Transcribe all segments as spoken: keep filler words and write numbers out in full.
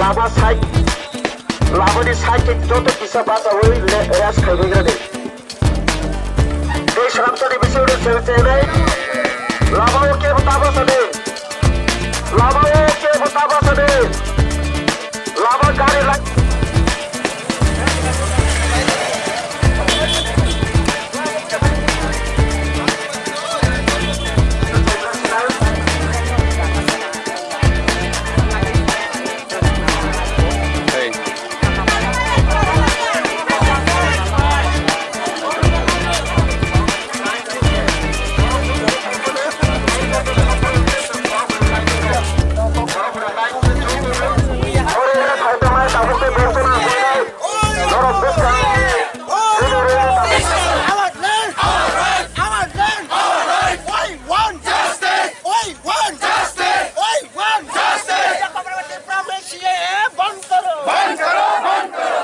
Abo side, labani side khe joto kisa bachaui le-, rest khainaigrani. Tei sramsani bisingni sengchenai labao kebo tabasadi. Labao kebo tabasadi. Lama gari lai. Our land! Our right! Our land! Our right! We want justice! We want justice! We want justice! C A A बंद करो! बंद करो! बंद करो!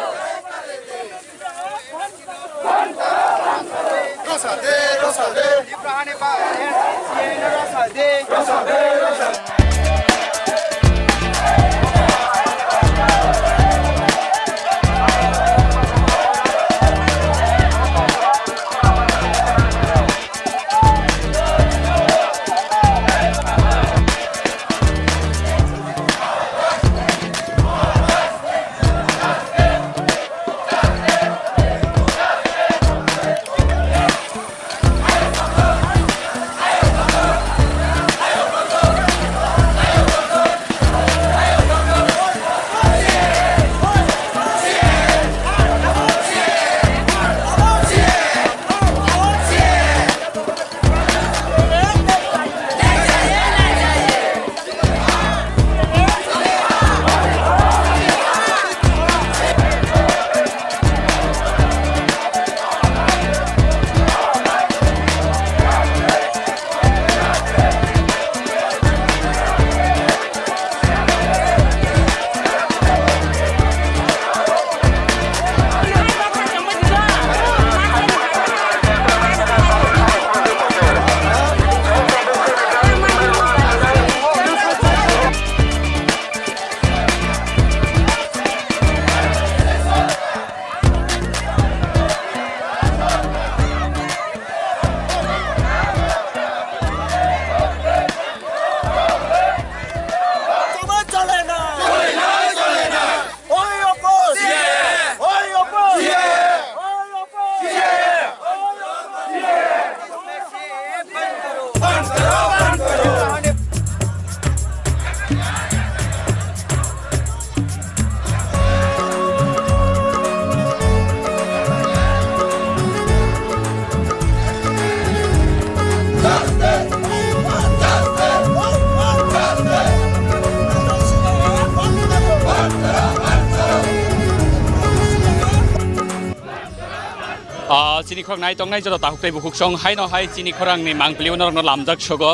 Ah, chini khorang nai tongnai joto takhuk tei bukhuk song haino hai chini khorangni mangpili o norokno lamjak sogo.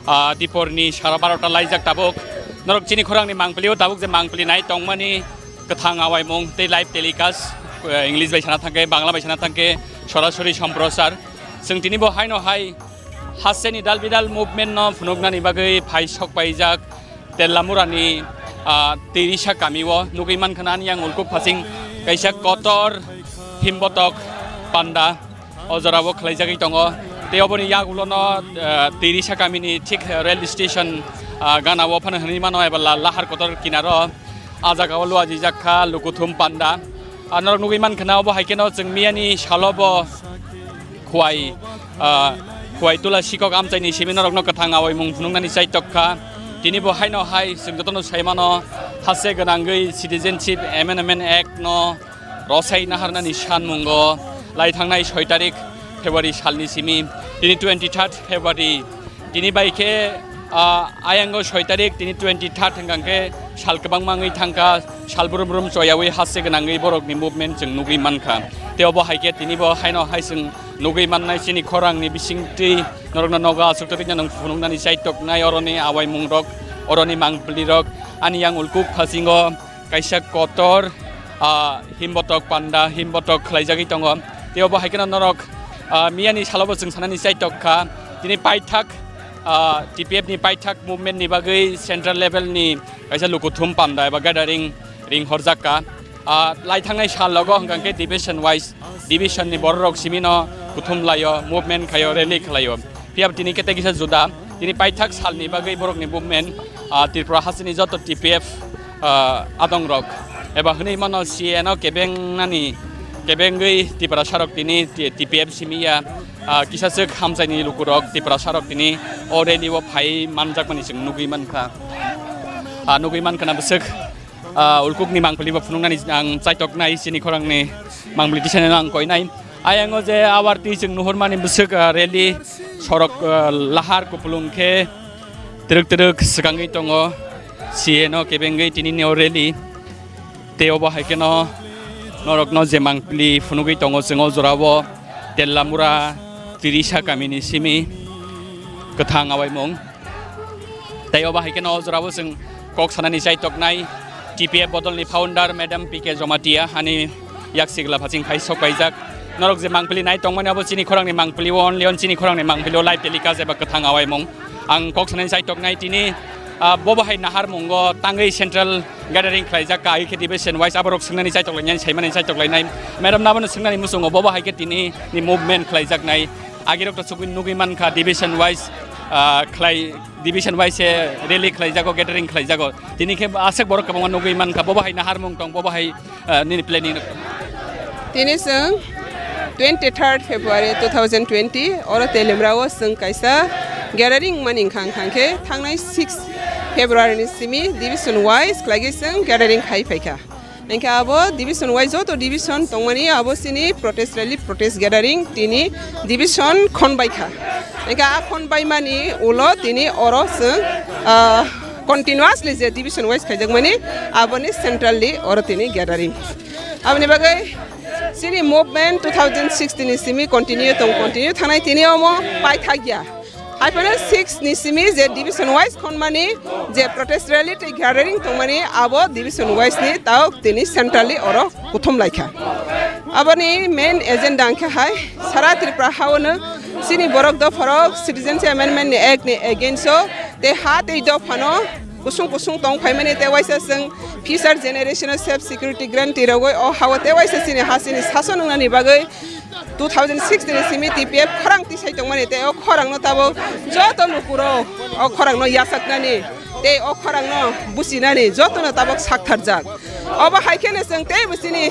Ah, diporni sara barota laijak tabuk. Norok chini khorangni mangpili o tabuk je mangpili nai tongmani kwthang awaimung tei live telecast, eh, English bai sana thangkhe, Bangla bai sana thangkhe, sorasori somprosar. Chwng tini bo haino hai hasteni dal bidal movement no phunuknani bagwi phai sok paijak. Tellamurani, ah, Terisa kamio nugwi mankha ani yang ulkuk phasing kaisa kotor himbotok panda o jorao khlaijagwi tongo. Tei oboni yagulono, ah, Terisa kamini thik rail station, ah, ganao phano hinwi mano eba la-, lahar kotor kinaro a jagao luajijak kha lukuthum panda. Ah, norok nugwi mankha na obo hai kheno chwng miyani salo bo Khwai, ah, Khwai Tula Sikok amchaini simi norokno kwthang awaimung phunuknani chaitok kha. Tini bo haino hai chwng jotono sai mano, haste gwnangwi Citizenship Amendment Act no rosai naharnani sanmungo lai thangnai soi tarik February salni simi tini twenty third February. Tini bai khe, ah, ayango soi tarik, tini twenty third hwnkha khe sal kwbangma wngwi thangkha, sal brum brum choyaui haste gwnangwi borokni movement chwng nugwi mankha. Tei obo hai khe tini bo haino hai chwng nugwi mannai chini khorangni bisingtwi norokno nogo aswk twi nwng phunuknani chaitoknai oroni awaimungrok, oroni mangpilirok ani yang ulkuk phasingo. Kaisa kotor, ah, himbotok panda, himbotok khlaijagwi tongo. Tei obo hai kheno norok, ah, miyani salobo chwng sanani chaitok kha. Tini paithak, ah, T P F ni paithak movement ni bagwi central level ni kaisa lukuthum panda eba gathering ringhorjak kha. Ah, lai thangnai sal logo hwnkha khe division wise, division ni borok rok simi no kuthum laio, movement khaio, rally khlaio. Phiya tini kete kisa juda, tini paithak sal ni bagwi borok ni movement, ah, Tripura hasteni joto T P F, ah, adong rok eba hwnwi mano C A no kebeng nani, kebengwi Tiprasa rok tini T-, T P F simi ya, ah, kisa swk hamjai ni luku rok Tiprasa rok tini o rally o phai manjak mani chwng nugwi mankha. Ah, nugwi mankha na bwswk. Ah, ulkukni mangpili bo phunuknani ang chaitoknai, chini khorangni mangpili tisani ang koinai. Ayango je awarti chwng nuhurmani bwswk, ah, rally sorok, ah, lahar kupulung khe twrwk twrwk swkangwi tongo. C A no kebengwi tinini o rally. Tei obo hai kheno norokno je mangpili phunugwi tongo chwng o jorao Tellamura Tirisa kamini simi kwthang awaimung. Tei obo hai kheno o jorao chwng kok sanani chaitoknai T P F bodolni founder Madam P K Jomatia hani yak sigla phaching phai sok paijak. Norok je mangpili nai tongmani abo chini khorangni mangpili o, only on chini khorangni mangpili o live telecast eba kwthang awaimung. Ang kok sanani chaitoknai tini, ah, bobo hai naharmungo tangwi central gathering khlaijak ka, ai khe division wise aborok swngnani chaitoklainai, saimani chaitoklainai. Madam nabano swngnani muchungo bobo hai khe tini ni movement khlaijaknai. Agirok to chugwi nugwi mankha division wise, ah, khlai, division wise se rally khlaijago, gathering khlaijago. Tini khe aswk borok kwbangma nugwi mankha, bobo hai naharmung tong, bobo hai, ah, nini planning. Tini chwng twenty third February two thousand twenty oro Telimra o chwng kaisa gathering mani wngkha, wngkha khe thangnai six February ni simi division wise khlaigwi chwng gathering khai phaikha. Hingkhe abo division wise joto division tongmani abo chini protest rally, protest gathering tini division khonbai kha. Hingkhe a khonbaimani ulo tini oro chwng, ah, continuously je division wise khaijakmani aboni centrally oro tini gathering. Aboni bagwi chini movement two thousand sixteen ni simi continue tong, continue thangnai tini omo paithakya. Haiphano six ni simi je division wise khonmani je protest rally tei gathering tongmani abo division wise ni tao tini centrally oro kuthum laikha. Aboni main agenda hwnkhe hai sara Tripura haono chini borok dopharok Citizenship Amendment ni Act ni against o tei ha tei dophano kusung kusung tong phaimani tei waisa chwng future generation o self security guarantee rogwi o hao tei waisa chini ha chini sason wngnani bagwi two thousand six ni simi T P F khorang tisai tongmani tei o khorangno tabuk joto lukurok o khorangno yachaknani tei o khorangno buchinani jotono tabuk saktharjak. Obo hai kheno chwng teibo chini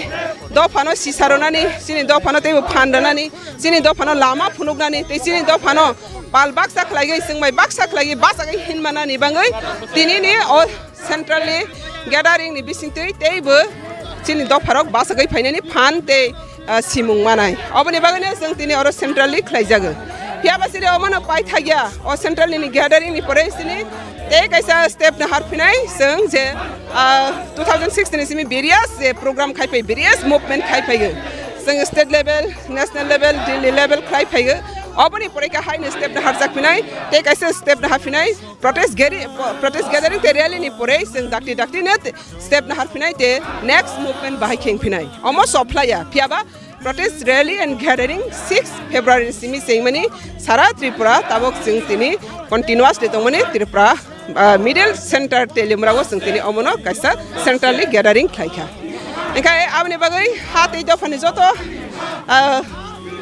dophano sisa rwnani, chini dophano teibo phan rwnani, chini dophano lama phunuknani tei chini dophano pal baksa khlaigwi, chwngbai baksa khlaigwi bachagwi hinmanani bagwi tinini o centrally gathering ni bisingtwi teibo chini dopharok bachagwi phainani phan tei, ah, simung manai. Oboni bagwino chwng tini oro centrally khlaijago. Phiyaba chini omono paithakya, o centrally ni gathering ni pore chini tei kaisa step nahar phinai chwng je, ah, two thousand sixteen ni simi various je program khai phai, various movement khai phaigo. Chwng state level, national level, Delhi level khlai phaigo. Oboni pore khe haino step nahar jak phinai, tei kaisa step nahar phinai. Protest gari-, protest gathering tei rally ni pore chwng dakti dakti no step nahar phinai tei next movement bahai kheng phinai. Omo soplaiya, phiyaba protest rally and gathering six February simi chengmani sara Tripura tabuk chwng tini continuous de tongmani Tripura, ah, middle center Telimra o chwng tini omono kaisa centrally gathering khlaikha. Hingkhe aboni bagwi ha tei dophani joto, ah,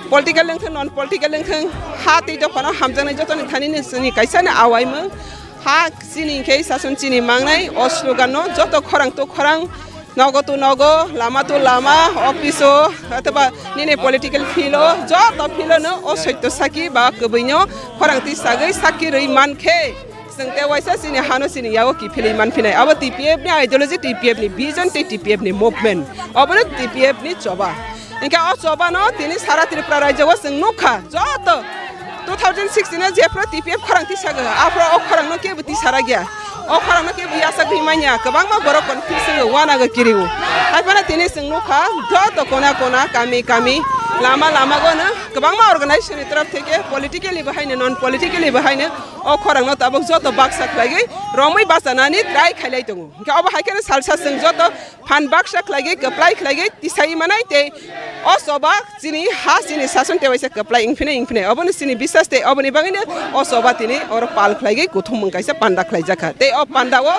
political wngthang, non political wngthang, ha tei dophano hamjaknai jotoni thani ni chini kaisa ni awaimung. Ha chini khe sason chini mangnai o slogan no joto khorang to khorang, nogo to nogo, lama to lama, office o, otoba nini political field o, joto field o no o soitto saki ba kwbwi no khorang twi sagwi saki rwi man khe. Chwng tei waisa chini hano chini yago kiphilwi manphinai. Abo T P F ni ideology, T P F ni vision tei T P F ni movement. Obono T P F ni choba. Hingkhe o choba no tini sara Tripura rajyo o chwng nukha. Joto two thousand sixteen o jephru T P F khorang tisago, aphru o khorang no kebo tisaragya. O khorang no kebo yasagwi manya. Kwbangma borok confuse wngwi wanago kirio. Haiphano tini chwng nukha, joto kona kona, kami kami, lama lama gono kwbangma organization ni torof theke politically bo haino, non politically bo haino o khorang no tabuk joto baksa khlaigwi romwi bachanani try khailai tongo. Hingkhe obo hai kheno salsa chwng joto phan baksa khlaigwi, kwplai khlaigwi tisai manai tei o choba chini ha chini sason tei waisa kwplai wngphinai wngphinai. Obono chini biswas tei oboni bagwino o choba tini oro pal khlaigwi kuthumung kaisa panda khlaijakha. Tei o panda o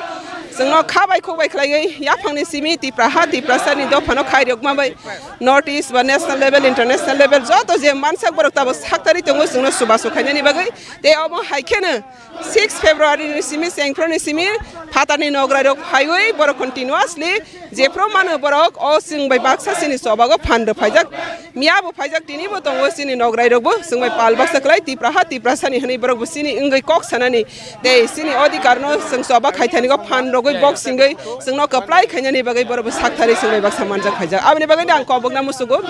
Chwngno kha bai khuk bai khlaiwi yaphangni simi Tipra ha Tiprasani dophano khairokma bai North East ba national level, international level joto je mansak borok tabuk saktari tongo chwngno chubachu khainani bagwi. Tei omo hai kheno six February ni simi, Sengphru ni simi phatarni nograirok phaiwi borok continuously jephru mano borok o chwng bai baksa chini chobago phan rw phaijak. Miya bo phaijak, tini bo tongo chini nograirokbo chwng bai pal baksa khlai Tipra ha Tiprasani hwnwi borokbo chini wngwi kok sanani tei chini odhikar no chwng choba khaithani go phan rogwi bok singwi chwngno kwplai khainani bagwi borokbo saktharwi chwng bai baksa manjak phaijak. Aboni bagwi ang kobokna musugo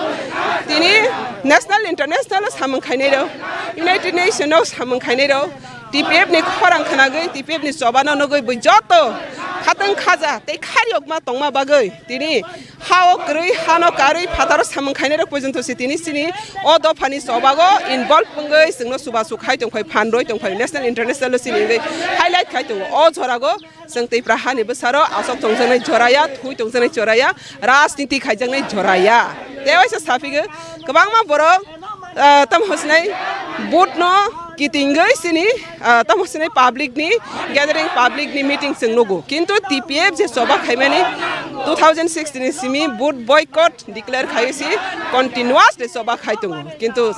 tini national international samung khainai rok, United Nation no samung khainai rok, T P F ni khorang khnagwi, T P F ni choba no nugwi bui joto khatang khaja tei kharyokma tongma bagwi tini ha o kwrwi, hano karwi, phataro samung khainai rok porjonto se tini chini o dophani chobago involve wngwi chwngno chubachu khai tongphai, phan roi tongphai, national international o chini wngwi highlight khai tongo. O jorago chwng Tipra hani bwsaro aswk tongjaknai joraya, thui tongjaknai joraya, rajniti khaijaknai joraya. Tei waisa saphigwi kwbangma borok, ah, tamo hwnwi vote no kitingwi chini, ah, tamo hwnwi public ni gathering, public ni meeting chwng nugo. Kintu T P F je choba khaimani two thousand sixteen ni simi vote boycott declare khai si continuous de choba khai tongo. Kintu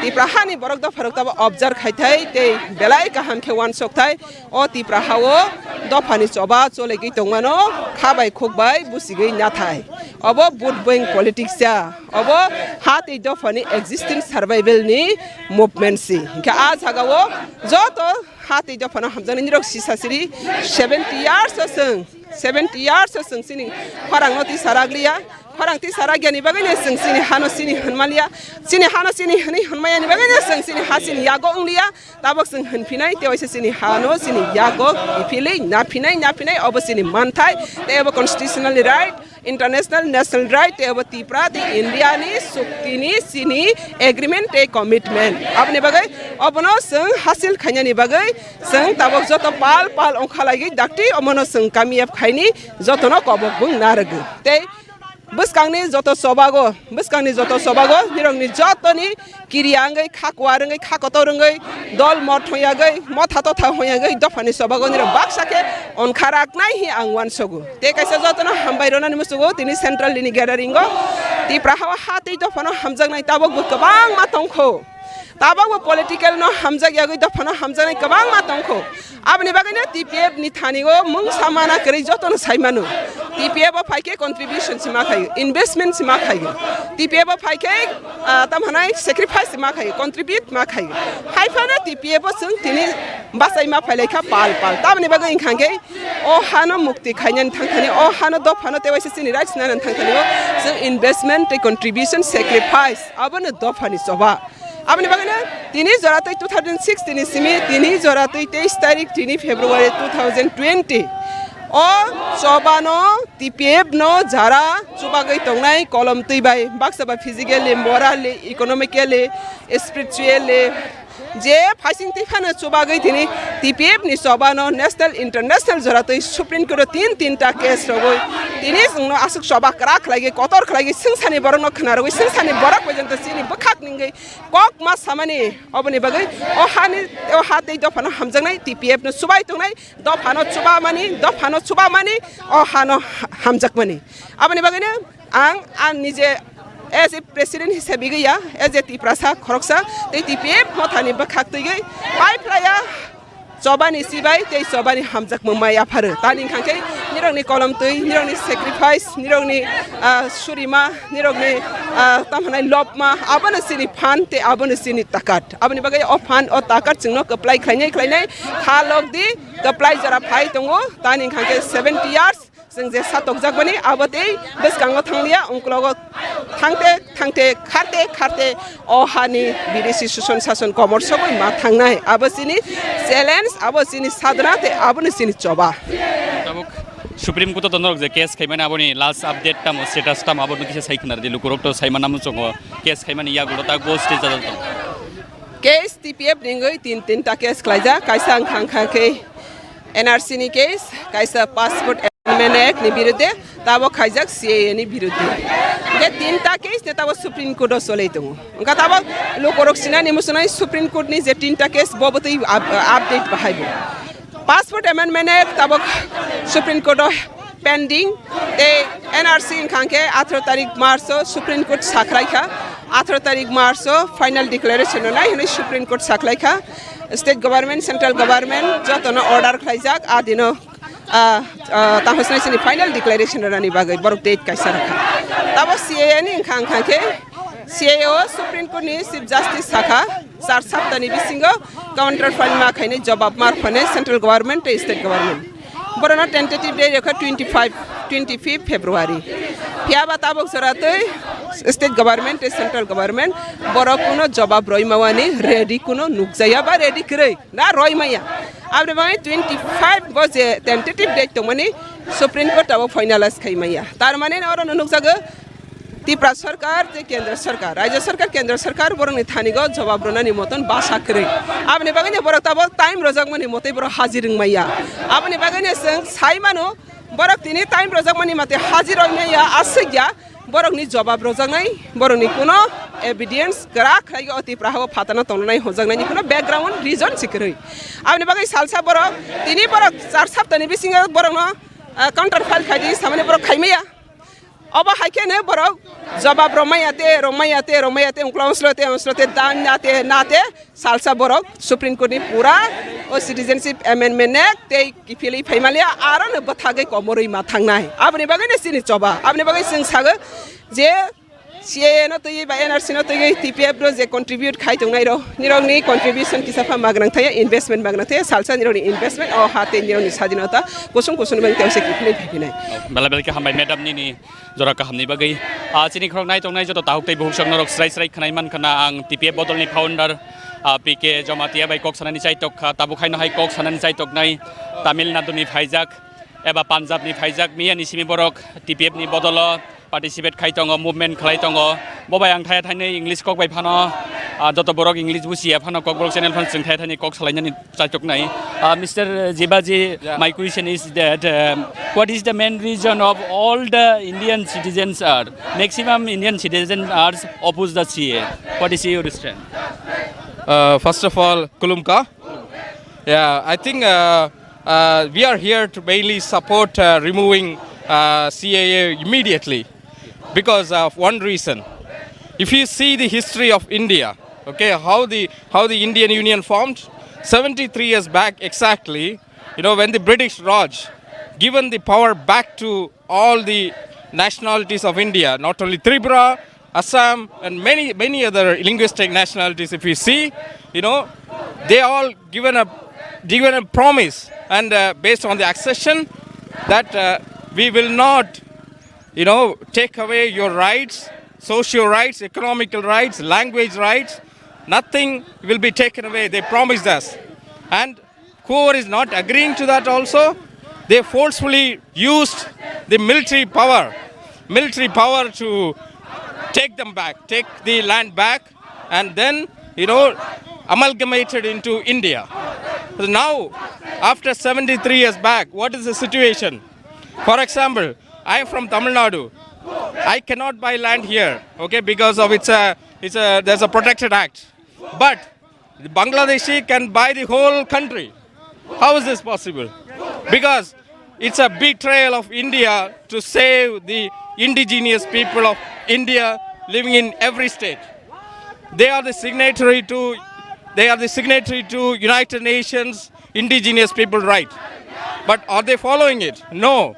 Tipra hani borok dopharok tabo observe khai thai tei belai kaham khe uansuk thai. O Tipra ha-o dophani choba cholegwi tongmano kha bai khuk bai busigwi nathai. Obo vote bank politics ya. Obo ha tei dophani existing survival ni movement si. Hinkhe a jagao joto ha tei dophano hamjaknai nirok sisa siri seventy years o chwng, seventy years o chwng chini khorang no tisa rak liya. Khorang tisa rak yani bagwi no chwng chini hano chini hwnma liya. Chini hano chini hwnwi hwnma yani bagwi no chwng chini ha chini yago wng liya. Tabok chwng hwnphinai, tei waisa chini hano chini yago kiphilwi naphinai, naphinai obo chini manthai, tei obo constitutional right, international national right, tei obo Tipra tei India ni chukti ni chini agreement tei commitment. Aboni bagwi obono chwng hasil khainani bagwi chwng tabok joto pal pal ongkha lagwi dakti omono chwng kamiyab khaini jotono kobok bung narwgwi. Tei bwskangni joto chobago, bwskangni joto chobago, nirokni jotoni kiriya wngwi, kha kuar wngwi, kha kotor wngwi, dol mot hoyagwi, motha totha hoyagwi, dophani chobago nirok baksa khe onkha raknai hi ang uansogo. Tei kaisa jotono hambai ronani musugo, tini central nini gathering o Tipra ha-o ha tei dophano hamjaknai tabok bo kwbangma tongkho. Tabok bo political no hamjak yagwi dophano hamjaknai kwbangma tongkho. Aboni bagwino T P F ni thani o mungsa mana kwrwi jotono sai mano. T P F o phai khe contribution se ma khaio, investment se ma khaio. T P F o phai khe, ah, tamo hwnai sacrifice se ma khaio, contribute ma khaio. Hai phano T P F o chwng tini bachai ma phai lai kha pal pal. Tamoni bagwi wngkha khe o hano mukti khainani thangthani, o hano dophano tei waisa chini rights nanani thangthani o chwng investment tei contribution, sacrifice abono dophani choba. Aboni bagwino tini jora twi two thousand sixteen ni simi tini jora twi teis tarik tini February two thousand twenty. O chobano T P F no jara chubagwi tongnai kolom twi bai baksa ba physically, morally, economically, spiritually je phaising twi phano chubagwi tini T P F ni chobano national international jora twi Supreme Court o tin tin ta case rogwi tini chwngno aswk choba kwrak khlaigwi kotor khlaigwi sungsani borokno khna rogwi sungsani borok porjonto chini bwkhak ningwi kok ma samani oboni bagwi o hani o ha tei dophano hamjaknai T P F no chubai tongnai dophano chubamani dophano chubamani o hano ha-, hamjakmani aboni bagwino ang ang nije as a president hisabe gwi ya as a Tiprasa khoroksa tei T P F mothani bwkhak twi gwi pai phlaya chobani chibai tei chobani hamjakmung mai yapharo. Tani wngkha khe nirokni kolom twi, nirokni sacrifice, nirokni, ah, surima, nirokni, ah, tamo hwnai lobma, abono chini phan tei abono chini takat. Aboni bagwi o phan, o takat chwngno kwplai khlainai khlainai kha lok di, kwplai jora phai tongo. Tani wngkha khe seventy years. Chwng je satokjakmani abo tei bwskango thangliya, ungklogo thangte thangte kharte kharte o hani bidesi suson sason komor sogwi ma thangnai. Abo chini challenge, abo chini sadhana tei abono chini choba. Tabuk Supreme Court o norok je case khaimani aboni last update tamo, status tamo, abo kisa sai khna rwdi, lukurok to sai manna muchungo case khaimani yagulo tak bo stage jajak tong. Case T P F ni wngwi tin tinta case khlaijak, kaisa wngkha wngkha khe N R C ni case, kaisa Passport Amendment Act ni birudde, tabok khaijak C A A ni birudde. Hingke tinta case ne tabok Supreme Court o choloi tongo. Wngkha tabok lukorok sinani muchunai Supreme Court ni je tinta case bo bwtwi up-, update bahai bo. Passport Amendment Act tabok Supreme Court o pending. Tei N R C wngkha khe atharo tarik March o Supreme Court sakhlai kha, atharo tarik March o final declaration rwnai hwnwi Supreme Court sakhlai kha. State government, central government jotono order khlaijak, a dino, ah, ah, tamo swnai sini final declaration rwnani bagwi borok date kaisa rwkha. Tabo C A A ni wngkha, wngkha khe C A A o Supreme Court ni Chief Justice sakha, char saptani bisingo counter file ma khainai, jobab ma rwphani central government tei state government. Borokno tentative date rwkha twenty-five, twenty-fifth February. Phiya ba tabok jora twi state government tei central government borok kuno jobab roi mawani ready kuno nukjaya ba ready kwrwi na roi maya. Aboni bagwi twenty-five bo je tentative date tongmani Supreme Court abo finalize khai maya. Tar mane oro nukjago Tipra sarkar tei kendra sarkar, rajya sarkar, kendra sarkar borokni thanigo jobab rwnani moton basa kwrwi. Aboni bagwino borok tabok time rojakmani motwi borok hajir wng maya. Aboni bagwino chwng sai mano, borok tini time rojakmani mate hajir wng maya, aswk ya, borokni jobab rojaknai, borokni kuno evidence kwrak khlai o Tipra hao phatano tongnai hojaknaini kuno background reason si kwrwi. Aboni bagwi salsa borok, tini borok char saptani bisingo borokno, ah, counter file khai di samani borok khai maya. Obo hai khe ne borok jobab romaya te, romaya te, romaya te, ungkla unslo te, unslo te, dan na te, na te, salsa borok Supreme Court ni pura o Citizenship Amendment Act tei kiphilwi phaimalia, aro no bwthagwi komorwi ma thangnai. Aboni bagwi no chini choba, aboni bagwi chwng sago je C A A no twiwi ba N R C no twiwi T P F no je contribute khai tongnai rok, nirokni contribution kisa pha magnang thaya, investment magnang thaya, salsa nirokni investment o ha tei nirokni sadinota kusung kusung bang tei se kiphilwi phaiphinai. Bela belai khe hambai madam nini jora kahamni bagwi. Ah, chini khorok nai tongnai joto tahuk tei buhuk sok norok srai srai khwnai man khna ang T P F bodolni founder, ah, P K Jamatia bai kok sanani chaitok kha, tabuk haino hai kok sanani chaitoknai Tamil Nadu ni phaijak eba Punjab ni phaijak miyani simi borok T P F ni bodolo participate khai tongo, movement khlai tongo. Bo bai ang thaya thainwi English kok bai phano, ah, joto borok English busiya phano Kokborok channel phano chwng thaya thainwi kok salainani chaichoknai. Uh, Mister Jibaji, yeah. My question is that, um, what is the main reason of all the Indian citizens are, maximum Indian citizens are oppose the C A A? What is your stand? Uh, first of all, kulumka. Yeah, I think uh, uh, we are here to mainly support uh, removing uh, C A A immediately because of one reason. If you see the history of India, okay, how the how the Indian Union formed, seventy-three years back exactly, you know, when the British Raj given the power back to all the nationalities of India, not only Tripura, Assam, and many, many other linguistic nationalities, if you see, you know, they all given a, given a promise and uh, based on the accession that uh, we will not, you know, take away your rights, social rights, economical rights, language rights, nothing will be taken away. They promised us. And whoever is not agreeing to that also, they forcefully used the military power, military power to take them back, take the land back, and then, you know, amalgamated into India. So now, after seventy-three years back, what is the situation? For example, I am from Tamil Nadu. I cannot buy land here, okay, because of it's a, it's a, there's a protected act. But the Bangladeshi can buy the whole country. How is this possible? Because it's a betrayal of India to save the indigenous people of India living in every state. They are the signatory to, they are the signatory to United Nations indigenous people right. But are they following it? No.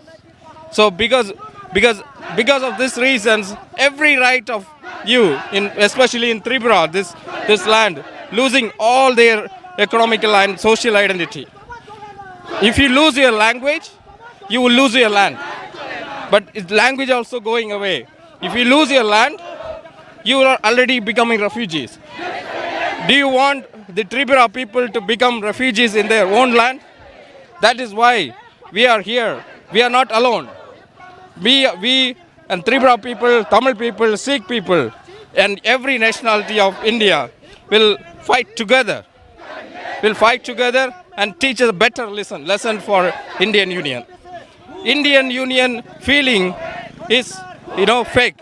So because, because, because of these reasons, every right of you, in, especially in Tripura, this, this land, losing all their economical and social identity. If you lose your language, you will lose your land. But is language also going away? If you lose your land, you are already becoming refugees. Do you want the Tripura people to become refugees in their own land? That is why we are here. We are not alone. We, we and Tripura people, Tamil people, Sikh people, and every nationality of India will fight together. Will fight together and teach a better lesson, lesson for Indian Union. Indian Union feeling is, you know, fake.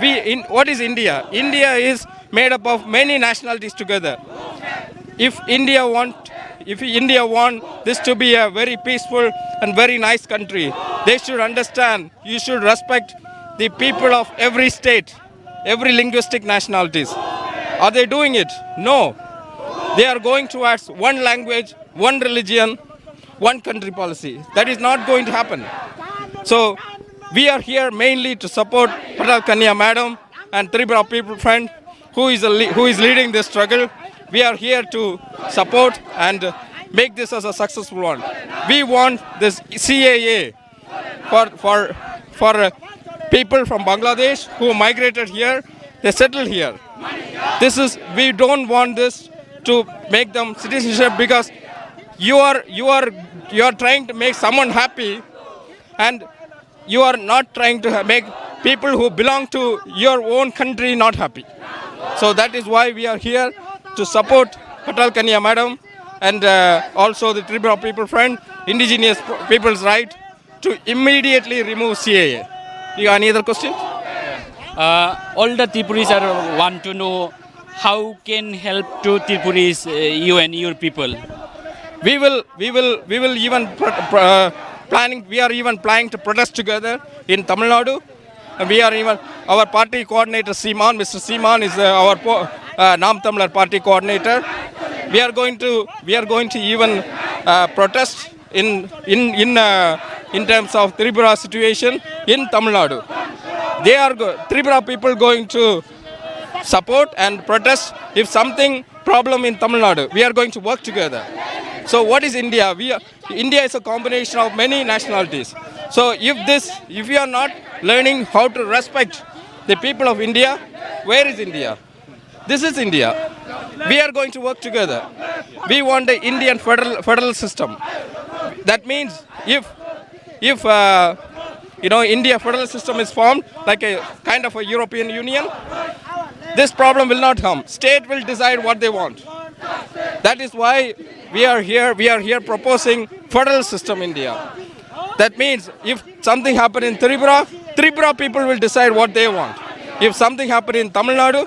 We in, what is India? India is made up of many nationalities together. If India want if India want this to be a very peaceful and very nice country, they should understand, you should respect the people of every state, every linguistic nationalities. Are they doing it? No. They are going towards one language, one religion, one country policy. That is not going to happen. So we are here mainly to support Patal Kanya madam and Tripura People Front, who is, a le- who is leading this struggle. We are here to support and make this as a successful one. We want this C A A for for for uh, people from Bangladesh who migrated here, they settle here. This is, we don't want this to make them citizenship, because you are you are you are trying to make someone happy, and you are not trying to ha- make people who belong to your own country not happy. So that is why we are here to support Patal Kanya madam and uh, also the Tripura People Front, Indigenous P- People's Right, to immediately remove C A A. You any other question? Uh, all the Tripuris are want to know how can help to Tripuris, uh, you and your people. We will, we will, we will even pr- pr- uh, planning. We are even planning to protest together in Tamil Nadu. And we are even our party coordinator Seeman, Mister Seeman is uh, our po- uh, Naam Tamizhar party coordinator. We are going to, we are going to even uh, protest in in in uh, in terms of Tripura situation in Tamil Nadu. They are go- Tripura people going to support and protest if something problem in Tamil Nadu. We are going to work together. So what is India? We are, India is a combination of many nationalities. So if this, if we are not learning how to respect the people of India, where is India? This is India. We are going to work together. We want the Indian federal federal system. That means if if uh, you know India federal system is formed like a kind of a European Union, this problem will not come. State will decide what they want. That is why we are here. We are here proposing federal system India. That means if something happened in Tripura, Tripura people will decide what they want. If something happened in Tamil Nadu,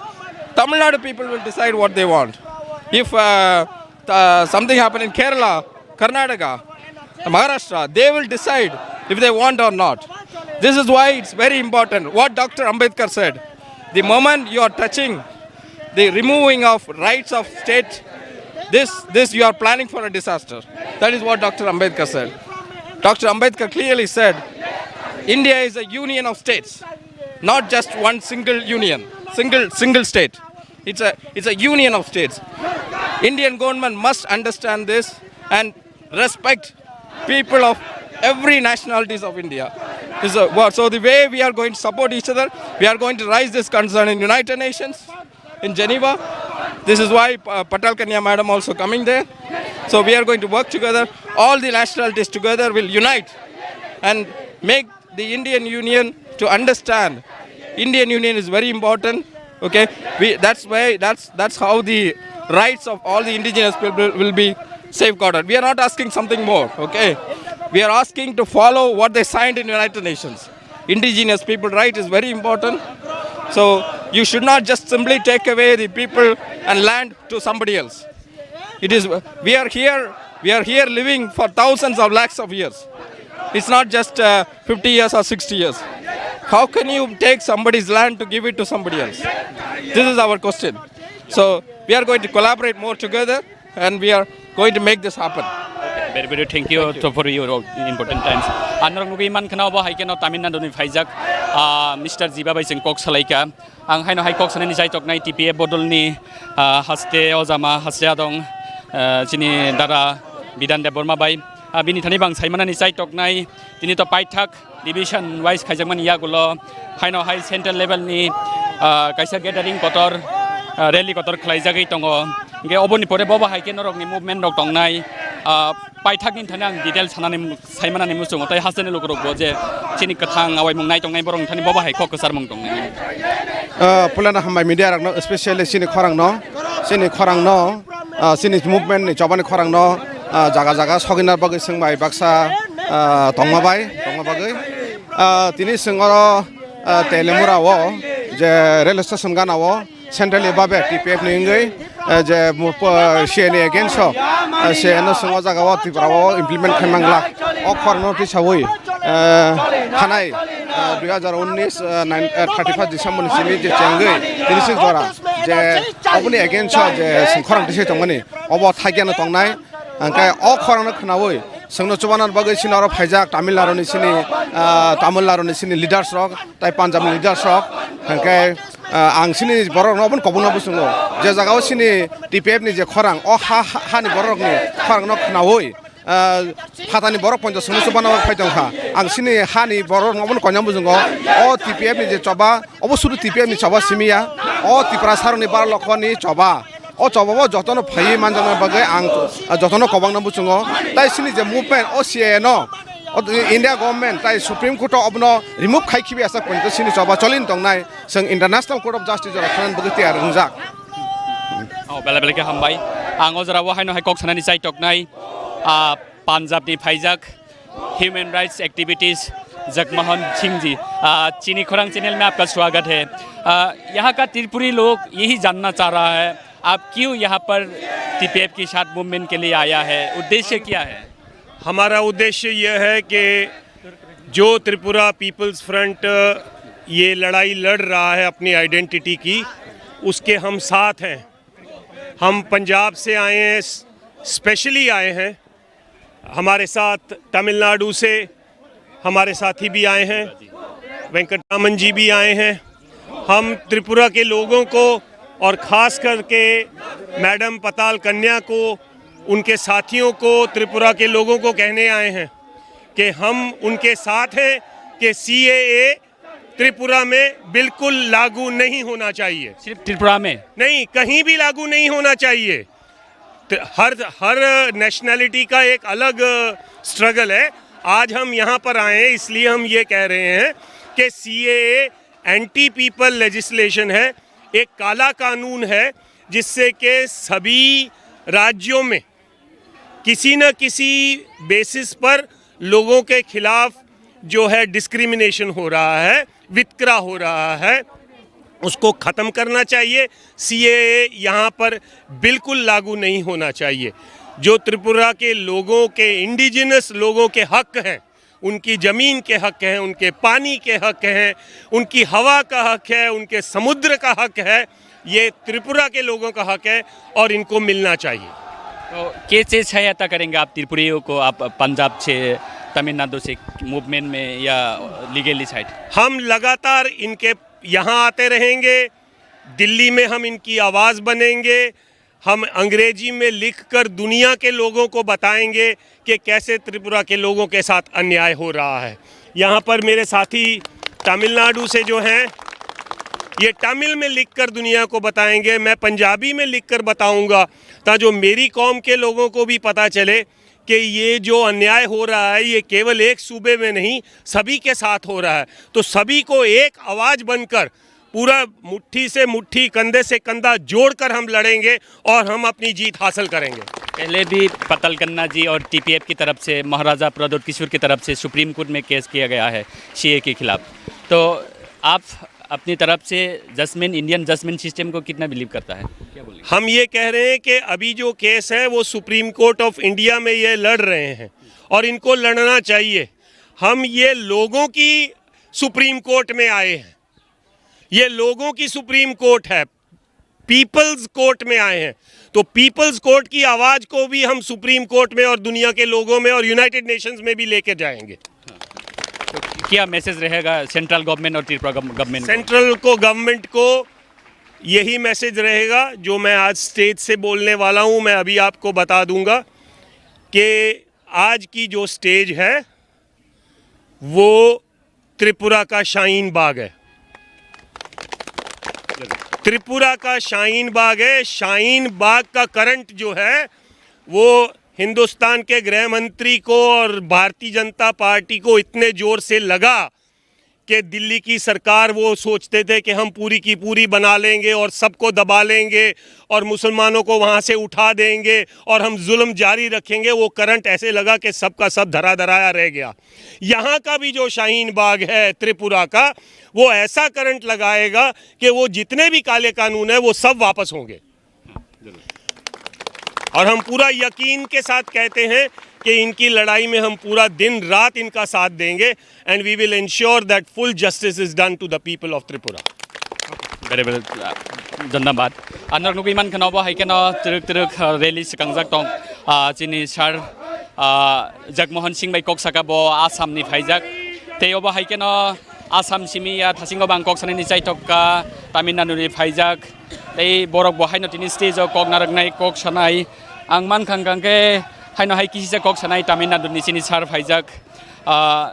Tamil Nadu people will decide what they want. If uh, uh, something happened in Kerala, Karnataka, Maharashtra, they will decide if they want or not. This is why it's very important what Doctor Ambedkar said. The moment you are touching the removing of rights of state, this, this you are planning for a disaster. That is what Doctor Ambedkar said. Doctor Ambedkar clearly said, India is a union of states, not just one single union, single single state. It's a it's a union of states. Indian government must understand this and respect people of every nationalities of India. This is a, well, so the way we are going to support each other, we are going to raise this concern in United Nations, in Geneva. This is why uh, Patal Kanya madam also coming there. So we are going to work together. All the nationalities together will unite and make the Indian Union to understand Indian Union is very important. Okay, we, that's why that's that's how the rights of all the indigenous people will be safeguarded. We are not asking something more. Okay, we are asking to follow what they signed in United Nations. Indigenous people right is very important. So you should not just simply take away the people and land to somebody else. It is, we are here, we are here living for thousands of lakhs of years. It's not just uh, fifty years or sixty years. How can you take somebody's land to give it to somebody else? This is our question. So we are going to collaborate more together and we are going to make this happen. Very very thank you to for your important times. Anorok nugui man khana obo hai keno Tamil Nadu ni phaijak, ah, Mister Jiba bai chwng kok salaika. Ang haino hai kok sanani chaitoknai T P F bodolni, ah, haste ojama haste adong, ah, chini dara Bidan Debbarma bai. Ah, bini thani bang saimanani chaitoknai tini to paithak division wise khaijakmani yagulo haino hai central level ni, ah, kaisa gathering kotor, ah, rally kotor khlaijagwi tongo. Hingke oboni pore bobo hai khe norokni movement rok tongnai, ah, paithakni thani ang detail sanani saimanani muchungo tei hasteni lukurokbo je chini kwthang awaimung nai tongnai borokni thani bobo hai kok kwcharmung tongnai. Ah, pulana hambai media rokno, especially chini khorangno, chini khorangno, ah, chini movement ni chobani khorangno, ah, jaga jaga sogina bagwi swngbai baksa, ah, tongma bai tongma bagwi. Ah, tini swng oro, ah, Telemura o je rail station gana o Central ni babe T P F ni wngwi, eh, je mu-, po-, C A ni against o, eh, C A no chwng o jaga o Tripura o implement khai mangla. O khorang no twi sawi, eh, thanai, eh, dui hazar unnis, eh, nine, eh, thirty first December ni simi je chengwi tini sik jora je oboni against o je chwng khorang twi sai tongmani obo thaigya no tongnai. Hwnkhe o khorang no khwnawi chwngno chubana bagwi chini oro phaijak Tamil Nadu ni chini, ah, Tamil Nadu ni chini leaders rok, tai Punjab ni leaders rok. Hwnkhe, ah, ang chini borok no obono kobongno bwswngo. Je jaga o chini T P F ni je khorang, o ha, ha, hani borok rok ni khorang no khwnawi, ah, phatani borok ponjo chwngno chubana bagwi phai tongkha. Ang chini hani borok no obono koina bwswngo. O T P F ni je choba, obo sudu T P F ni choba simi ya. O Tiprasa rok ni bar lokho ni choba. O choba bo jotono phaiwi manjakna bagwi ang jotono kobangna bwchwngo. Tai chini je movement o C A A no, o India government tai Supreme Court o obono remove khai khibi asa pointo chini choba cholin tongnai. Chwng International Court of Justice jora thangna bagwi tiyar wngjak. Oh, bela bela khe hambai. Ang o jora o haino hai kok sanani chai toknai, ah, Punjab ni phaijak human rights activist Jagmohan सिंह जी, आ, चीनी खुरांग चैनल में आपका स्वागत है। आ, यहाँ का त्रिपुरी लोग यही जानना चाह रहा है, आप क्यों यहाँ पर टीपीएफ के साथ मूवमेंट के लिए आया है, उद्देश्य क्या है? हमारा उद्देश्य यह है कि जो त्रिपुरा पीपल्स फ्रंट ये लड़ाई लड़ रहा है अपनी आइडेंटिटी की, उसके हम साथ हैं। हम पंजाब से आए हैं, स्पेशली आए हैं। हमारे साथ तमिलनाडु से हमारे साथी भी आए हैं, वेंकटरामन जी भी आए हैं। हम त्रिपुरा के लोगों को और ख़ास करके मैडम पताल कन्या को, उनके साथियों को, त्रिपुरा के लोगों को कहने आए हैं कि हम उनके साथ हैं कि सीएए त्रिपुरा में बिल्कुल लागू नहीं होना चाहिए। सिर्फ त्रिपुरा में? नहीं, कहीं भी लागू नहीं होना चाहिए। त-, हर, हर नेशनैलिटी का एक अलग स्ट्रगल है। आज हम यहाँ पर आए हैं, इसलिए हम ये कह रहे हैं कि सीएए एंटी पीपल लेजिस्लेशन है, एक काला कानून है, जिससे कि सभी राज्यों में किसी न किसी बेसिस पर लोगों के खिलाफ जो है डिस्क्रिमिनेशन हो रहा है, वितकरा हो रहा है, उसको ख़त्म करना चाहिए। सीएए यहाँ पर बिल्कुल लागू नहीं होना चाहिए। जो त्रिपुरा के लोगों के, इंडिजिनस लोगों के हक हैं, उनकी ज़मीन के हक हैं, उनके पानी के हक हैं, उनकी हवा का हक है, उनके समुद्र का हक है, ये त्रिपुरा के लोगों का हक है और इनको मिलना चाहिए। तो क्या चीज़ सहायता करेंगे आप त्रिपुरियों को, आप पंजाब से, तमिलनाडु से मूवमेंट में या लीगली साइड? हम लगातार इनके यहाँ आते रहेंगे, दिल्ली में हम इनकी आवाज़ बनेंगे, हम अंग्रेजी में लिखकर दुनिया के लोगों को बताएंगे कि कैसे त्रिपुरा के लोगों के साथ अन्याय हो रहा है। यहाँ पर मेरे साथी तमिलनाडु से जो हैं, ये तमिल में लिखकर दुनिया को बताएंगे, मैं पंजाबी में लिखकर बताऊंगा, ताकि जो मेरी कौम के लोगों को भी पता चले कि ये जो अन्याय हो रहा है, ये केवल एक सूबे में नहीं, सभी के साथ हो रहा है। तो सभी को एक आवाज़ बनकर पूरा मुट्ठी से मुट्ठी, कंधे से कंधा जोड़कर हम लड़ेंगे और हम अपनी जीत हासिल करेंगे। पहले भी पतल कन्ना जी और टीपीएफ की तरफ से, महाराजा प्रद्योत किशोर की तरफ से सुप्रीम कोर्ट में केस किया गया है सीए के खिलाफ, तो आप अपनी तरफ से जजमेंट, इंडियन जजमेंट सिस्टम को कितना बिलीव करता है, क्या बोलेंगे? हम ये कह रहे हैं कि अभी जो केस है वो सुप्रीम कोर्ट ऑफ इंडिया में ये लड़ रहे हैं और इनको लड़ना चाहिए। हम ये लोगों की सुप्रीम कोर्ट में आए हैं, ये लोगों की सुप्रीम कोर्ट है, पीपल्स कोर्ट में आए हैं, तो पीपल्स कोर्ट की आवाज़ को भी हम सुप्रीम कोर्ट में और दुनिया के लोगों में और यूनाइटेड नेशंस में भी लेके जाएंगे। क्या मैसेज रहेगा सेंट्रल गवर्नमेंट और त्रिपुरा गवर्नमेंट को? सेंट्रल को, गवर्नमेंट को यही मैसेज रहेगा जो मैं आज स्टेज से बोलने वाला हूँ। मैं अभी आपको बता दूंगा कि आज की जो स्टेज है वो त्रिपुरा का शाहीन बाग है। त्रिपुरा का शाहीन बाग है। शाहीन बाग का करंट जो है वो हिंदुस्तान के गृह मंत्री को और भारतीय जनता पार्टी को इतने जोर से लगा कि दिल्ली की सरकार, वो सोचते थे कि हम पूरी की पूरी बना लेंगे और सबको दबा लेंगे और मुसलमानों को वहाँ से उठा देंगे और हम जुल्म जारी रखेंगे, वो करंट ऐसे लगा कि सबका सब धरा धराया रह गया। यहाँ का भी जो शाहीन बाग है त्रिपुरा का, वो ऐसा करंट लगाएगा कि वो जितने भी काले कानून है, वो सब वापस होंगे। और हम पूरा यकीन के साथ कहते हैं कि इनकी लड़ाई में हम पूरा दिन रात इनका साथ देंगे, and we will ensure that full justice is done to the people of Tripura. Very well, uh, dhanyabad. Ang norok nugwi mankha, obo hai kheno twrwk twrwk, uh, rally swkangjak tong, uh, chini sir, uh, Jagmohan Singh bai kok saka, bo Assam ni phaijak. Tei obo hai kheno Assam simi ya thasingo bang kok sanani chaitok kha, Tamil Nadu ni phaijak. Tei borok bo haino tini stage o kok narwknai, kok sanai. Ang mankha hwnkhe haino hai kisisa kok sanai Tamil Nadu ni chini sir phaijak, ah,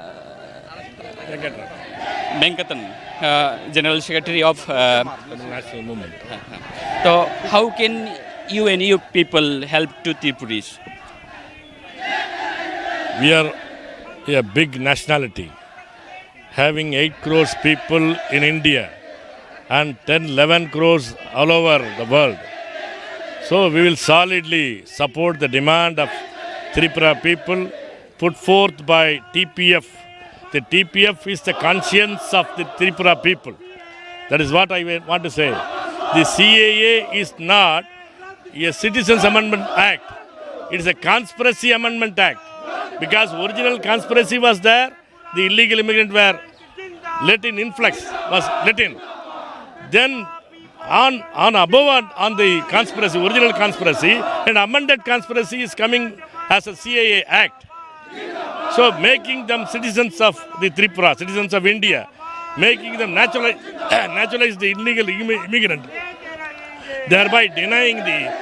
Venkatan, ah, General Secretary of, ah, National Movement. To how can you and you people help to Tripuris? We are a big nationality, having eight crores people in India and ten, eleven crores all over the world. So we will solidly support the demand of Tripura people put forth by T P F. The T P F is the conscience of the Tripura people. That is what I wa-, want to say. The C A A is not a Citizens Amendment Act. It is a Conspiracy Amendment Act. Because original conspiracy was there, the illegal immigrant were let in, influx was let in. Then on, on above and on the conspiracy, original conspiracy, and amended conspiracy is coming as a C A A Act. So making them citizens of the Tripura, citizens of India, making them naturalize, naturalize the illegal immi-, immigrant, thereby denying the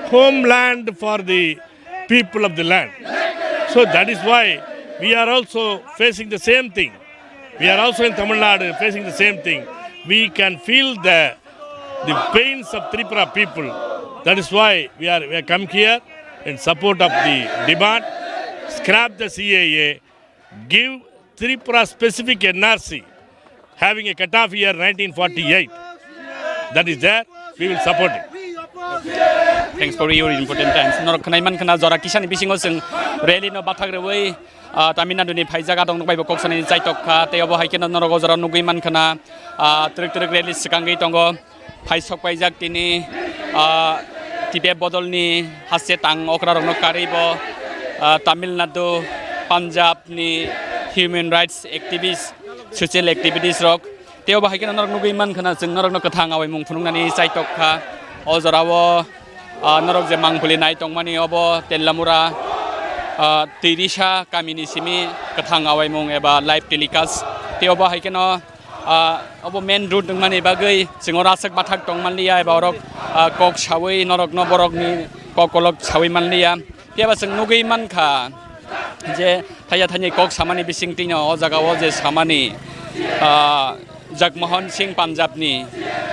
homeland for the people of the land. So that is why we are also facing the same thing. We are also in Tamil Nadu facing the same thing. We can feel the, the pains of Tripura people. That is why we are, we are come here in support of the demand. Scrap the C A A, give Tripura specific N R C, having a cut-off year nineteen forty-eight. That is there, we will support it. Thanks for your important times. Norok khwnai man khwna jora kisani bisingo chwng rally no bathak rwui, ah, Tamil Nadu ni phaijak adong nokbai bo kok sanani chaitok kha. Tei obo hai kheno norok o jora nugui man khwna, ah, twrwk twrwk rally swkangwi tongo. Phai sok paijak tini, ah, T P F bodolni haste tang okrarokno karwi bo, ah, Tamil Nadu, Punjab ni human rights activist, social activities rok. Tei obo hai kheno norok nugui man khwna chwng norokno kwthang awaimung phunuknani chaitok kha. O jorao, ah, norok je mangpili nai tongmani obo Tellamura, ah, Twirisa kamini simi kwthang awaimung eba live telecast. Tei obo hai kheno Ah, obo main road wngmani bagwi chwng oro aswk bathak tong manliya eba orok, ah, kok sawi norokno borokni kok kolok sawi manliya. Phiyaba chwng nugwi mankha je thaiya thaini kok samani bisingtwino o jagao je samani, ah, Jagmohan Singh Punjabni,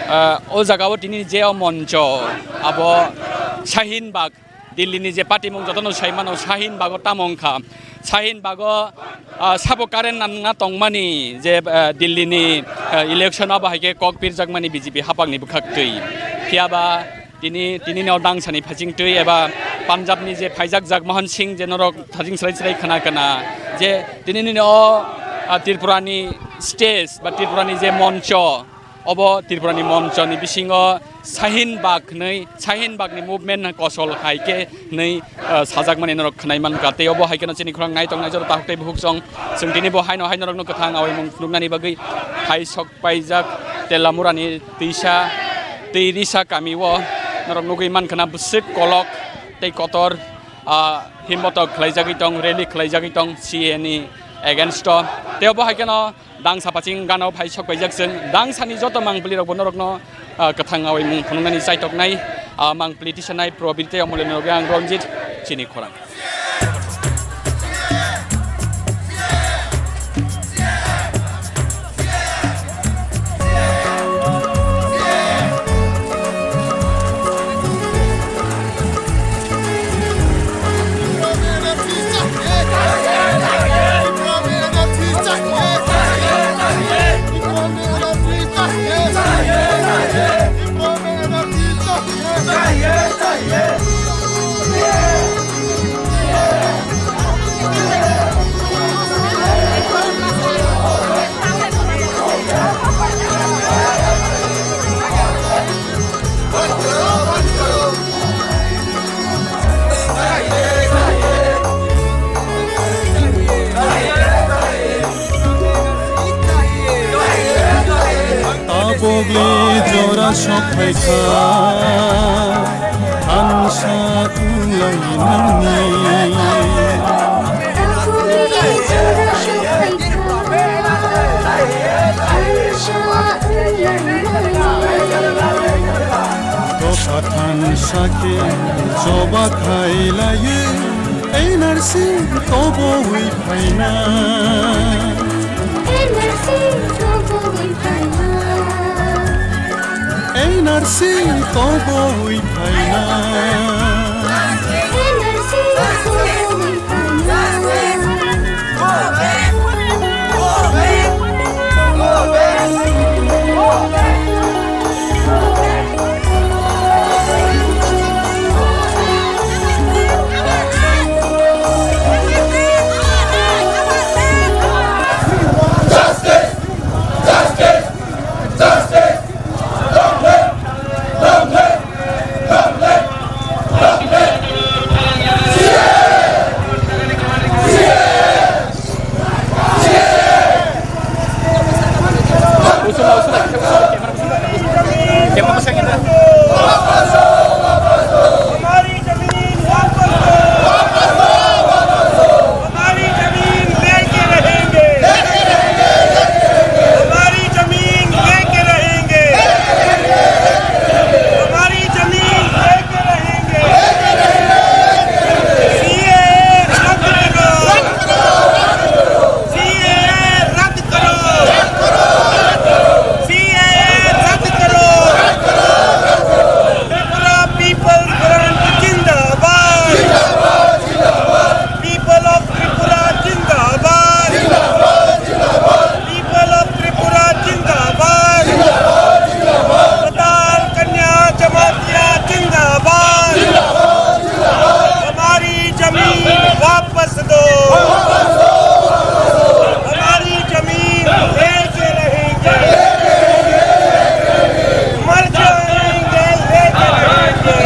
ah, o jagao tini je o moncho abo Shahin Bagh Delhi ni je patimung jotono sai mano, Shahin Bagh o tamo wngkha. Shahin Bagh o, ah, sabo current nangna tongmani je, ah, Delhi ni, ah, election abo hai khe kok pirjakmani B J P hapang ni bwkhak twi. Phiyaba tini, tini ni o dangsani phasing twi eba Punjab ni je phaijak Jagmohan Singh je norok thajing srai srai khna khna je tini ni o, ah, Tripura ni stage ba Tripura ni je moncho, obo Tripura ni moncho ni bisingo Shahin Bagh hwnwi, Shahin Bagh ni movement kosol hai khe hwnwi, ah, sajakmani norok khwnai mankha. Tei obo hai kheno chini khorang nai tongnai jora takhuk tei bukhuk song. Chwng tini bo haino hai norokno kwthang awaimung phunuknani bagwi hai sok paijak Tellamura ni twisa, Twirisa kami o norok nugwi mankha na bwswk kolok tei kotor, ah, himbotok khlaijagwi tong, rally khlaijagwi tong C A A ni against o. Tei obo hai kheno Dangsa paching gana o phai sok paijak chwng. Dangsani joto mangpili rok bo norokno, ah, kwthang awi mung phunuknani chaitoknai, ah, mangpili tisanai Probir tei Omolni loge ang Ranjit chini khorang. Pogli jora sok phaikha, thansa wnglainani. Dopha thansa khe choba khailaiwi, N R C tobowi phaina. N R C tobowi phaina. N R C tobowi phaina. N R C tobowi phaina. हमारी जमीन लेके रहेंगे। हमारी जमीन लेके रहेंगे। हमारी जमीन लेके रहेंगे। सीएए रद्द करो। सीएए रद्द करो। सीएए रद्द करो। Tripura People's Front जिंदाबाद। People of Tripura जिंदाबाद। जिंदाबाद, जिंदाबाद। People of Tripura जिंदाबाद। जिंदाबाद, जिंदाबाद। पताल कन्या जमातिया जिंदाबाद। जिंदाबाद, जिंदाबाद। हमारी जमीन वापस दो। वापस दो, वापस दो। हमारी जमीन लेके रहेंगे। मर जाएंगे, लेके रहेंगे।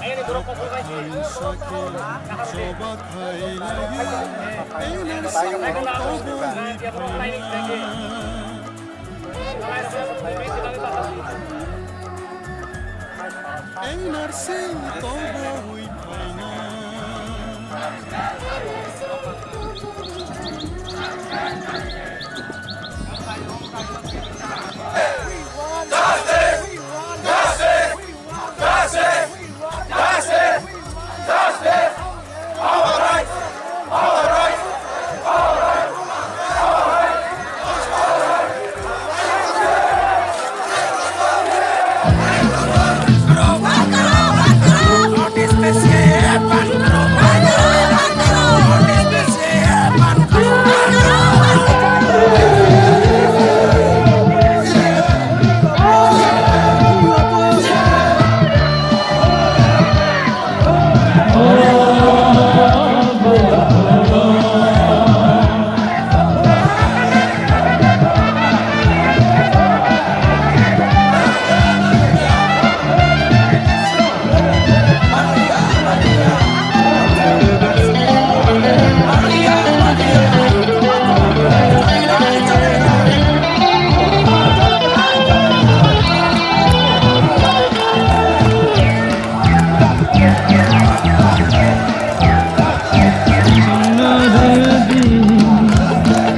N R C tobo ui phaina.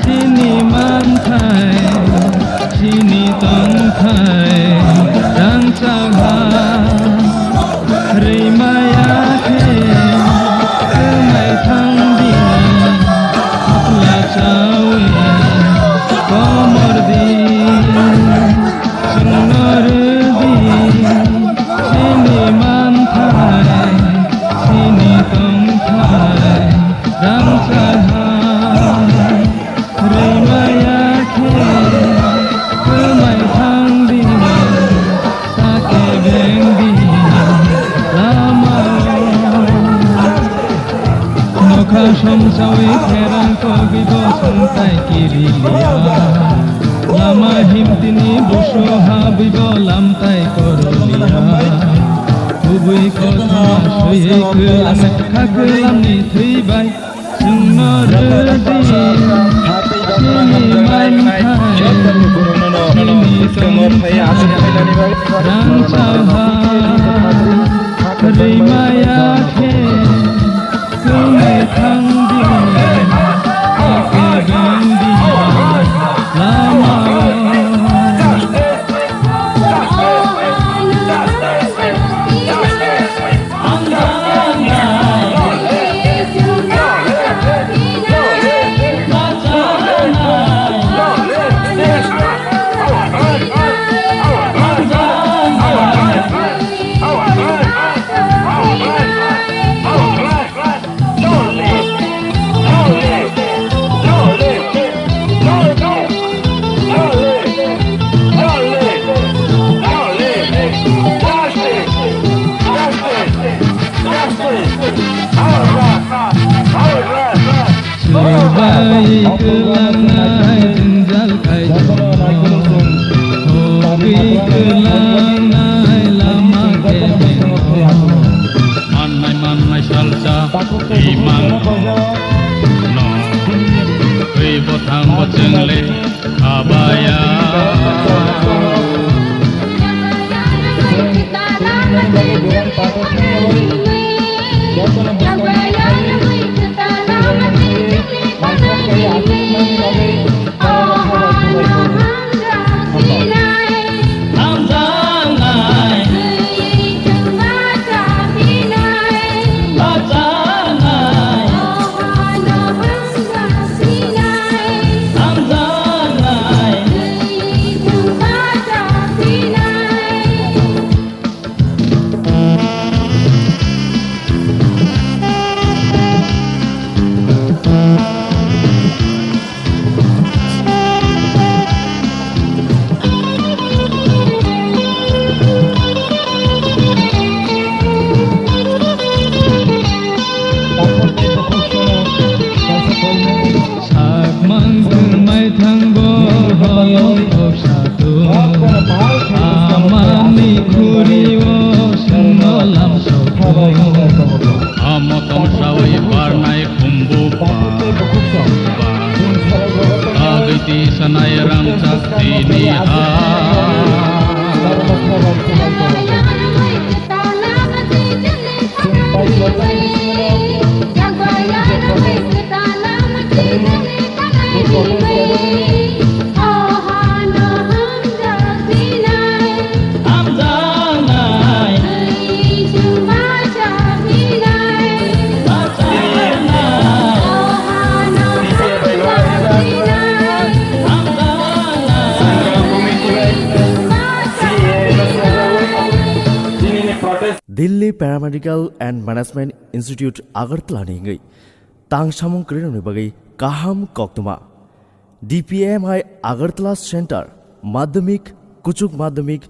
Chini manthai, chini tongthai, rangchak ha. Rimaya khe kwmai thang di, lachawi komor di, chwngno rw di, chini manthai, chini tongthai, rangchak ha. Rimaya khe kwmai thang di, ta kebeng di lama. Nokha somsawi kherang kogwi bo songtai kiri liya. Lama himtini busu habwi bo lamtai koro liya. Kubui kothoma swi kwlang kha kwlamni thwi bai. Chwngno rwdi, chini manthai, chini tongthai, rangchak ha, rimaya khe, kwmai thang di, kwbeng di, lama. Chubai kwlangnai jwngjal kaijakno, hogwi kwlangnai lama kebengno. Mannai mannai salsa imang no, twi bwthang bo chwngle. Abaya. Delhi Paramedical and Management Institute Agartala ni wngwi tang samung kwrwirokni bagwi kaham koktwma. D P M I Agartala Center, madhyamik, kuchuk madhyamik,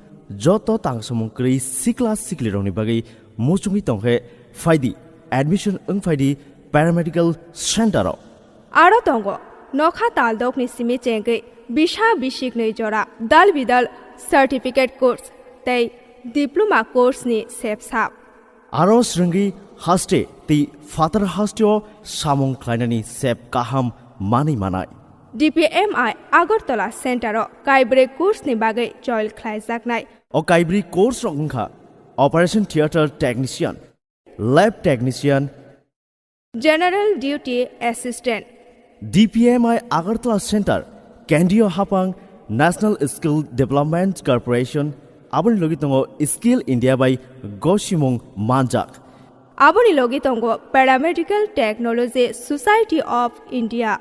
joto tang samung kwrwi sikla siklirokni bagwi muchungwi tongkhe phaidi, admission wng phaidi Paramedical Center o. Aro tongo nokha taldokni simi chengwi bisa bisiknwi jora dal bidal certificate course tei diploma course ni sepsap. Aro swrwngwi haste tei phatar hasteo samung khlainani sep kaham manwi manai. D P M I Agartala Center o kaibrwi course ni bagwi choil khlaijaknai. O kaibrwi course rok wngkha Operation Theatre Technician, Lab Technician, General Duty Assistant. D P M I Agartala Center, Kendriya Hapang, National Skill Development Corporation, aboni logi tongo Skill India bai gosimung manjak. Aboni logi tongo Paramedical Technology Society of India.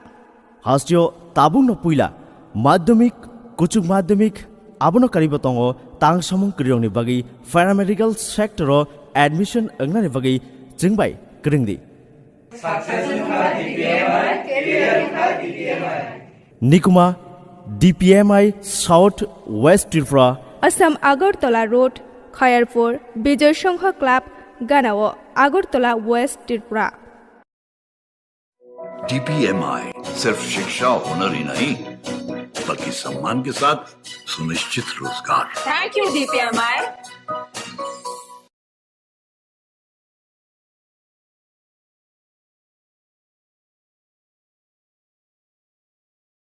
Hasteo tabukno puila madhyamik, kuchuk madhyamik, abono karibo tongo tang samung kwrwirokni bagwi paramedical sector o admission wngnani bagwi chwngbai kwrwngdi. Nikuma, D P M I South West Tripura. Assam Agartala Road, Khayarpur, Bijoy Sangha Club, Ganao, Agartala West Tripura. D P M I सिर्फ शिक्षा होनर ही नहीं, बल्कि सम्मान के साथ सुनिश्चित रोजगार। Thank you, D P M I.